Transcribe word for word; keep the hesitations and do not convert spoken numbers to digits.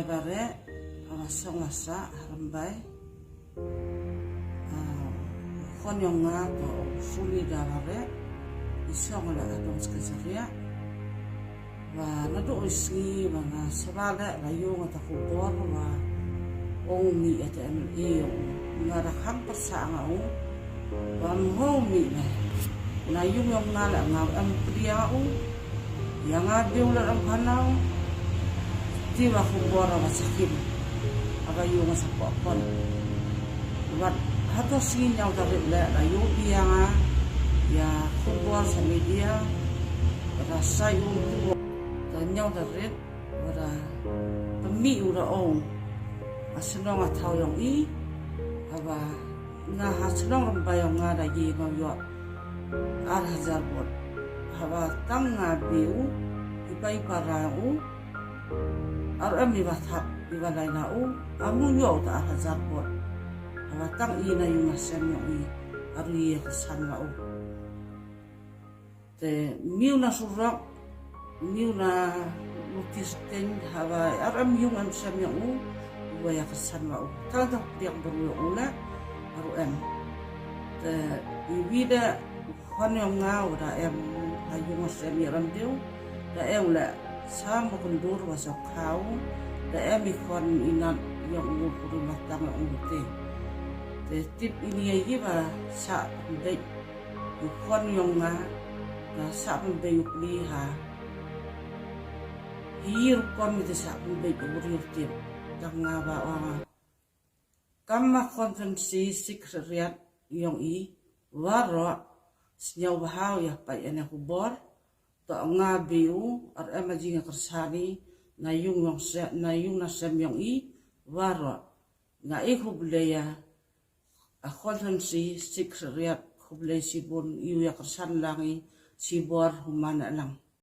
Ba re, a ba song a sa, ha Rymbai. A, khon yong nga to, suli da ba re, i song la ka dong ska saria. Ba na do i sngi, ba na saba le, la yung ta khubor, ba ong mi ata M L A yong u. Nga da khang persa nga u. Ba mho mi me. Na yung yong nga la nga em pria u. Yang a diu la em phanau. Ti ba khubor ba sakim. Aba yung sa pokon. Wat hato sngi nyaw tarik le la yung yang a. Ya khubor sa media. Rasa yung tu. Ta nyaw tarik. Wada pynmih u da ong. A shnong a thaw yong i. Haba nga ha shnong Rymbai yong nga da ye nga ïoh ar hajar bot. Haba tang nga bi u, i pa i para u. Ar em i ba thap, i ba lai na u. Amu ïoh ta ar hajar bot. Haba tang i na yung na sem yong i. Ar i ka san la u. Te miu na surok, miu na lutis ten haba ar em yung em sem yong u, wa ya ka san wa u. Tal da priak beru yong u la, aru em. Te iwi da khon yong nga u da em, ha yung sem yong ram diu, da em la sam ba kundur wa sa khau, da em i khon inat yong u kuri matang yong u te. Te tip ini ya yi ba sa dek u khon yong nga, nga sah pynbeit u pli ha. Hi rukom ite sah pynbeit u riewtip. Tang nga ba ong. Kam ma constituency secretariat yong i, waroh, sñiaw bha u ya pait ene khubor, to nga bi u, ar em a jingkyrsani, na yung yong se, na yung na sem yong i, waroh. Nga i khublei ya, a constituency secretariat khublei shibun, i u ya kyrsan lang i shibor humana lang.